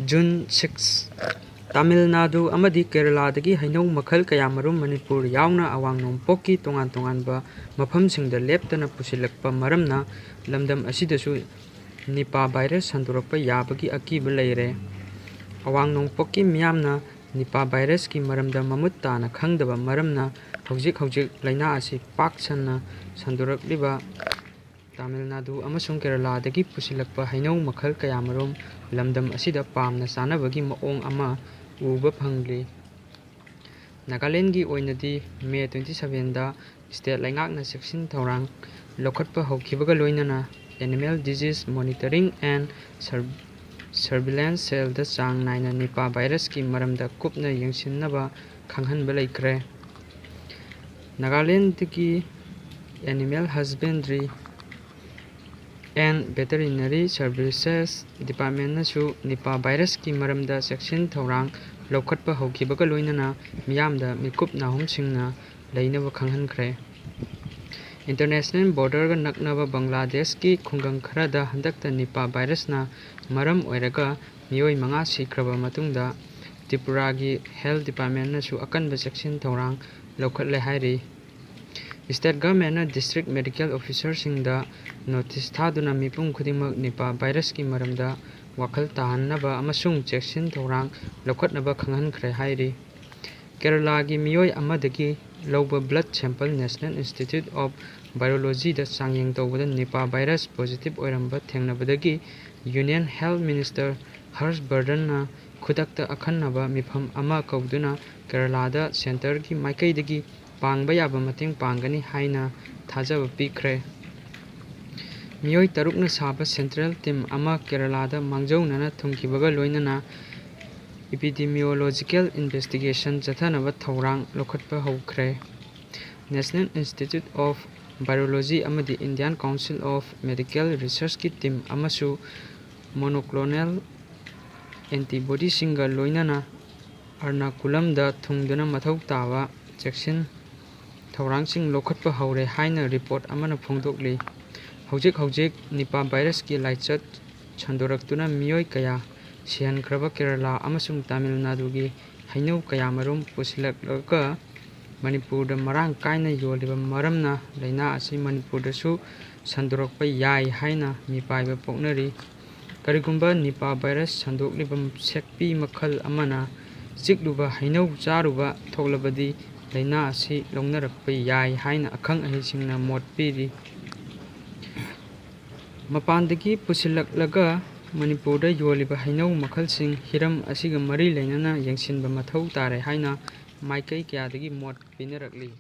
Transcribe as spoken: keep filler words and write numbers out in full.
June six, Tamil Nadu ꯑꯃꯗꯤ ꯀꯦꯔꯂꯥꯗꯒꯤ ꯍꯩꯅꯧ ꯃꯈꯜ ꯀꯌꯥꯃꯔꯨꯝ ꯃꯅꯤꯄꯨꯔ ꯌꯥꯎꯅ ꯑꯋꯥꯡ ꯅꯣꯡꯄꯣꯛꯀꯤ ꯇꯣꯉꯥꯟ ꯇꯣꯉꯥꯟꯕ ꯃꯐꯝꯁꯤꯡꯗ ꯂꯦꯞꯇꯅ ꯄꯨꯁꯤꯜꯂꯛꯄ ꯃꯔꯝꯅ ꯂꯝꯗꯝ ꯑꯁꯤꯗꯁꯨ Nipah virus ꯁꯟꯗꯣꯔꯛꯄ ꯌꯥꯕꯒꯤ ꯑꯀꯤꯕ ꯂꯩꯔꯦ꯫ ꯑꯋꯥꯡ ꯅꯣꯡꯄꯣꯛꯀꯤ ꯃꯤꯌꯥꯝꯅ Nipah virusꯀꯤ ꯃꯔꯝꯗ ꯃꯃꯨꯠ ꯇꯥꯅ ꯈꯪꯗꯕ ꯃꯔꯝꯅ ꯍꯧꯖꯤꯛ ꯍꯧꯖꯤꯛ ꯂꯥꯏꯅꯥ ꯑꯁꯤ ꯄꯥꯛ ꯁꯟꯅ ꯁꯟꯗꯣꯔꯛꯂꯤꯕ ꯇꯥꯃꯤꯜ ꯅꯥꯗꯨ ꯑꯃꯁꯨꯡ ꯀꯦꯔꯂꯥꯗꯒꯤ ꯄꯨꯁꯤꯜꯂꯛꯄ ꯍꯩꯅꯧ ꯃꯈꯜ ꯀꯌꯥꯃꯔꯨꯝ ꯂꯝꯗꯝ ꯑꯁꯤꯗ ꯄꯥꯝꯅ ꯆꯥꯅꯕꯒꯤ ꯃꯑꯣꯡ ꯑꯃ ꯎꯕ ꯐꯪꯂꯤ꯫ ꯅꯥꯒꯥꯂꯦꯟꯒꯤ ꯑꯣꯏꯅꯗꯤ May twenty sevenꯗ state ꯂꯩꯉꯥꯛꯅ ꯆꯦꯛꯁꯤꯟ ꯊꯧꯔꯥꯡ ꯂꯧꯈꯠꯄ ꯍꯧꯈꯤꯕꯒ ꯂꯣꯏꯅꯅ Animal Disease Monitoring and Sur-, Surveillance Cellꯗ ꯆꯥꯡ ꯅꯥꯏꯅ Nipah virusꯀꯤ ꯃꯔꯝꯗ ꯀꯨꯞꯅ ꯌꯦꯡꯁꯤꯟꯅꯕ ꯈꯪꯍꯟꯕ ꯂꯩꯈ꯭ꯔꯦ꯫ ꯅꯥꯒꯥꯂꯦꯟꯗꯒꯤ Animal Husbandry and Veterinary Services Departmentꯅꯁꯨ Nipah virusꯀꯤ ꯃꯔꯝꯗ ꯆꯦꯛꯁꯤꯟ ꯊꯧꯔꯥꯡ ꯂꯧꯈꯠꯄ ꯍꯧꯈꯤꯕꯒ ꯂꯣꯏꯅꯅ ꯃꯤꯌꯥꯝꯗ ꯃꯤꯀꯨꯞ ꯅꯥꯍꯨꯝꯁꯤꯡꯅ ꯂꯩꯅꯕ ꯈꯪꯍꯟꯈ꯭ꯔꯦ꯫ International borderꯒ ꯅꯛꯅꯕ ꯕꯪꯒ꯭ꯂꯥꯗꯦꯁꯀꯤ ꯈꯨꯡꯒꯪ ꯈꯔꯗ ꯍꯟꯗꯛꯇ Nipah virusꯅ ꯃꯔꯝ ꯑꯣꯏꯔꯒ ꯃꯤꯑꯣꯏ ꯃꯉꯥ ꯁꯤꯈ꯭ꯔꯕ ꯃꯇꯨꯡꯗ ꯇ꯭ꯔꯤꯄꯨꯔꯥꯒꯤ Health Departmentꯅꯁꯨ ꯑꯀꯟꯕ ꯆꯦꯛꯁꯤꯟ ꯊꯧꯔꯥꯡ ꯂꯧꯈꯠꯂꯦ ꯍꯥꯏꯔꯤ꯫ State governmentꯅ district medical officerꯁꯤꯡꯗ notice ꯊꯥꯗꯨꯅ ꯃꯤꯄꯨꯝ ꯈꯨꯗꯤꯡꯃꯛ Nipah virusꯀꯤ ꯃꯔꯝꯗ ꯋꯥꯈꯜ ꯇꯥꯍꯟꯅꯕ ꯑꯃꯁꯨꯡ ꯆꯦꯛꯁꯤꯟ ꯊꯧꯔꯥꯡ ꯂꯧꯈꯠꯅꯕ ꯈꯪꯍꯟꯈ꯭ꯔꯦ ꯍꯥꯏꯔꯤ꯫ ꯀꯦꯔꯂꯥꯒꯤ ꯃꯤꯑꯣꯏ ꯑꯃꯗꯒꯤ ꯂꯧꯕ blood sample National Institute of Virologyꯗ ꯆꯥꯡꯌꯦꯡ ꯇꯧꯕꯗ Nipah virus positive ꯑꯣꯏꯔꯝꯕ ꯊꯦꯡꯅꯕꯗꯒꯤ Union Health Minister ꯍꯔꯁ ꯕꯔꯙꯟꯅ ꯈꯨꯗꯛꯇ ꯑꯈꯟꯅꯕ ꯃꯤꯐꯝ ꯑꯃ ꯀꯧꯗꯨꯅ ꯀꯦꯔꯂꯥꯗ centreꯒꯤ ꯃꯥꯏꯀꯩꯗꯒꯤ ꯄꯥꯡꯕ ꯌꯥꯕ ꯃꯇꯦꯡ ꯄꯥꯡꯒꯅꯤ ꯍꯥꯏꯅ ꯊꯥꯖꯕ ꯄꯤꯈ꯭ꯔꯦ꯫ ꯃꯤꯑꯣꯏ ꯇꯔꯨꯛꯅ ꯁꯥꯕ central team ꯑꯃ ꯀꯦꯔꯂꯥꯗ ꯃꯥꯡꯖꯧꯅꯅ ꯊꯨꯡꯈꯤꯕꯒ ꯂꯣꯏꯅꯅ epidemiological investigation ꯆꯠꯊꯅꯕ ꯊꯧꯔꯥꯡ ꯂꯧꯈꯠꯄ ꯍꯧꯈ꯭ꯔꯦ꯫ National Institute of Virology ꯑꯃꯗꯤ Indian Council of Medical Researchꯀꯤ team ꯑꯃꯁꯨ monoclonal antibodyꯁꯤꯡꯒ ꯂꯣꯏꯅꯅ ꯑꯔꯅꯥꯀꯨꯂꯝꯗ ꯊꯨꯡꯗꯨꯅ ꯃꯊꯧ ꯇꯥꯕ ꯆꯦꯛꯁꯤꯟ ꯊꯧꯔꯥꯡꯁꯤꯡ ꯂꯧꯈꯠꯄ ꯍꯧꯔꯦ ꯍꯥꯏꯅ report ꯑꯃꯅ ꯐꯣꯡꯗꯣꯛꯂꯤ꯫ ꯍꯧꯖꯤꯛ ꯍꯧꯖꯤꯛ Nipah virusꯀꯤ ꯂꯥꯏꯆꯠ ꯁꯟꯗꯣꯔꯛꯇꯨꯅ ꯃꯤꯑꯣꯏ ꯀꯌꯥ ꯁꯤꯍꯟꯈ꯭ꯔꯕ ꯀꯦꯔꯂꯥ ꯑꯃꯁꯨꯡ ꯇꯥꯃꯤꯜ ꯅꯥꯗꯨꯒꯤ ꯍꯩꯅꯧ ꯀꯌꯥꯃꯔꯨꯝ ꯄꯨꯁꯤꯜꯂꯛꯂꯒ ꯃꯅꯤꯄꯨꯔꯗ ꯃꯔꯥꯡ ꯀꯥꯏꯅ ꯌꯣꯜꯂꯤꯕ ꯃꯔꯝꯅ ꯂꯥꯏꯅꯥ ꯑꯁꯤ ꯃꯅꯤꯄꯨꯔꯗꯁꯨ ꯁꯟꯗꯣꯔꯛꯄ ꯌꯥꯏ ꯍꯥꯏꯅ ꯃꯤꯄꯥꯏꯕ ꯄꯣꯛꯅꯔꯤ꯫ ꯀꯔꯤꯒꯨꯝꯕ ꯅꯤꯄꯥ ꯚꯥꯏꯔꯁ ꯁꯟꯗꯣꯛꯂꯤꯕ ꯁꯦꯛꯄꯤ ꯃꯈꯜ ꯑꯃꯅ ꯆꯤꯛꯂꯨꯕ ꯍꯩꯅꯧ ꯆꯥꯔꯨꯕ ꯊꯣꯛꯂꯕꯗꯤ ꯂꯥꯏꯅꯥ ꯑꯁꯤ ꯂꯧꯅꯔꯛꯄ ꯌꯥꯏ ꯍꯥꯏꯅ ꯑꯈꯪ ꯑꯍꯩꯁꯤꯡꯅ ꯃꯣꯠ ꯄꯤꯔꯤ꯫ ꯃꯄꯥꯟꯗꯒꯤ ꯄꯨꯁꯤꯜꯂꯛꯂꯒ ꯃꯅꯤꯄꯨꯔꯗ ꯌꯣꯜꯂꯤꯕ ꯍꯩꯅꯧ ꯃꯈꯜꯁꯤꯡ ꯍꯤꯔꯝ ꯑꯁꯤꯒ ꯃꯔꯤ ꯂꯩꯅꯅ ꯌꯦꯡꯁꯤꯟꯕ ꯃꯊꯧ ꯇꯥꯔꯦ ꯍꯥꯏꯅ ꯃꯥꯏꯀꯩ ꯀꯌꯥꯗꯒꯤ ꯃꯣꯠ ꯄꯤꯅꯔꯛꯂꯤ꯫